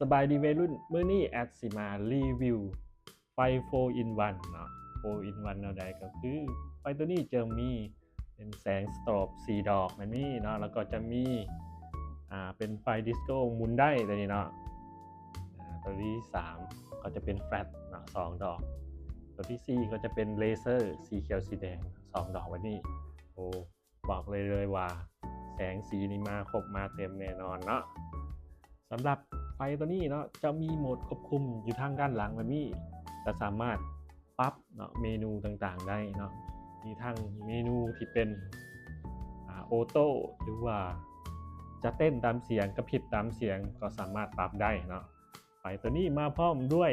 ສະບາຍດີໄວລຸ້ນ, ມື້ນີ້ແອັດຊິມາຣີວິວໄຟ ໂຟ ອິນ ວັນ ເນາະ. ໂຟ ອິນ ວັນ ແນວໃດ? ກໍຄືໄຟໂຕນີ້ຈະມີເປັນແສງສະໂຕບສີ່ດອກແບບນີ້ເນາະ, ແລ້ວກໍຈະມີ ອ່າ ເປັນໄຟດິສໂກ້ໝູນໄດ້ໂຕນີ້ເນາະ. ອ່າ ໂຕທີສາມກໍຈະເປັນແຟລັດເນາະ ສອງດອກ, ໂຕທີສີ່ກໍຈະເປັນເລເຊີ ສີຂຽວສີແດງ ສອງດອກແບບນີ້. ໂອ້ ບອກເລີຍ ເລີຍວ່າແສງສີນີ້ມາຄົບມາເຕັມແນ່ນອນເນາະ. ສຳລັບໄຟໂຕນີ້ເນາະ ຈະມີໂໝດຄວບຄຸມຢູ່ທາງດ້ານຫຼັງແບບນີ້, ຈະສາມາດປັບເນາະ ເມນູຕ່າງໆໄດ້ເນາະ. ມີທັງເມນູທີ່ເປັນ ອ່າ ໂອໂຕ້ ຫຼືວ່າຈະເຕັ້ນຕາມສຽງ, ກະພິບຕາມສຽງ ກໍສາມາດປັບໄດ້ເນາະ. ໄຟໂຕນີ້ມາພ້ອມດ້ວຍ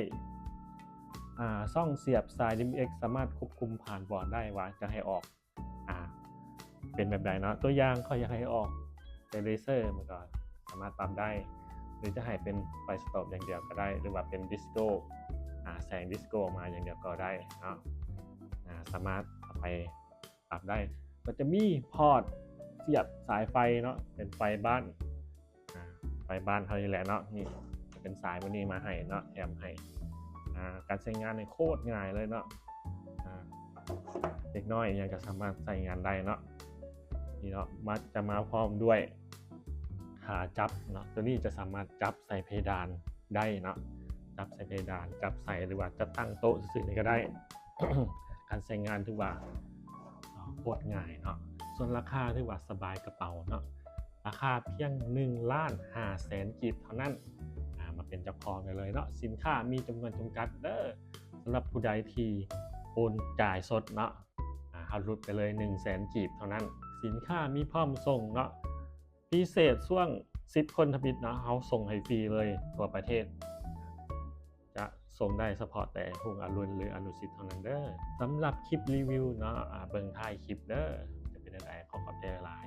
ອ່າ ຊ່ອງສຽບສາຍ ດີ ເອັກ ສາມາດຄວບຄຸມຜ່ານບອດໄດ້ວ່າຈະໃຫ້ອອກ ອ່າ ເປັນແບບໃດເນາະ. ຕົວຢ່າງ ຂ້ອຍຢາກໃຫ້ອອກເປັນເລເຊີ ມັນກໍສາມາດປັບໄດ້ ຫຼືຈະໃຫ້ເປັນໄຟສະໂຕບຢ່າງດຽວກໍໄດ້ ຫຼືວ່າເປັນດິສໂກ້ ອ່າ ແສງດິສໂກ້ອອກມາຢ່າງດຽວກໍໄດ້ເນາະ. ອ່າ ສາມາດເອົາໄປປັບໄດ້. ກໍຈະມີພອດສຽບສາຍໄຟເນາະ ເປັນໄຟບ້ານ ອ່າ ໄຟບ້ານເຮົານີ້ແຫຼະເນາະ. ນີ້ຈະເປັນສາຍໂຕນີ້ມາໃຫ້ເນາະ ແຖມໃຫ້. ອ່າ ການໃຊ້ງານນີ້ໂຄດງ່າຍເລີຍເນາະ. ອ່າ ເດັກນ້ອຍຫຍັງກໍສາມາດໃຊ້ງານໄດ້ເນາະ. ນີ້ເນາະ ມັກຈະມາພ້ອມດ້ວຍຂາຈັບເນາະ, ໂຕນີ້ຈະສາມາດຈັບໃສ່ເພດານໄດ້ເນາະ, ຈັບໃສ່ເພດານ ຈັບໃສ່ ຫຼືວ່າຈັບຕັ້ງໂຕະຊື່ໆນີ້ກໍໄດ້. ການໃຊ້ງານຖືວ່າ ເອີ່ ໂຄດງ່າຍເນາະ. ສ່ວນລາຄາຖືວ່າສະບາຍກະເປົາເນາະ, ລາຄາພຽງໜຶ່ງລ້ານຫ້າແສນກີບເທົ່ານັ້ນ. ອ່າ ມາເປັນເຈົ້າຂອງໄດ້ເລີຍເນາະ. ສິນຄ້າມີຈຳນວນຈຳກັດເດີ, ສຳລັບຜູ້ໃດທີ່ໂອນຈ່າຍສົດເນາະ, ອ່າ ເຮົາຫຼຸດໄປເລີຍໜຶ່ງແສນກີບເທົ່ານັ້ນ. ສິນຄ້າມີພ້ອມສົ່ງເນາະ, ພິເສດຊ່ວງສິບຄົນທຳອິດເນາະ, ເຮົາສົ່ງໃຫ້ຟຣີເລີຍທົ່ວປະເທດ. ຈະສົ່ງໄດ້ສະເພາະແຕ່ຮຸ່ງອະລຸນ ຫຼື ອະນຸສິດເທົ່ານັ້ນເດີ. ສຳລັບຄລິບຣີວິວເນາະ, ອ່າ ເບິ່ງທ້າຍຄລິບເດີ, ຈະເປັນແນວໃດ. ຂໍຂອບໃຈຫຼາຍ.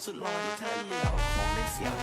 ສຸດຫຼໍ່ທີ່ເທີເຫຼວ ຂອງໄດ້ສຽວ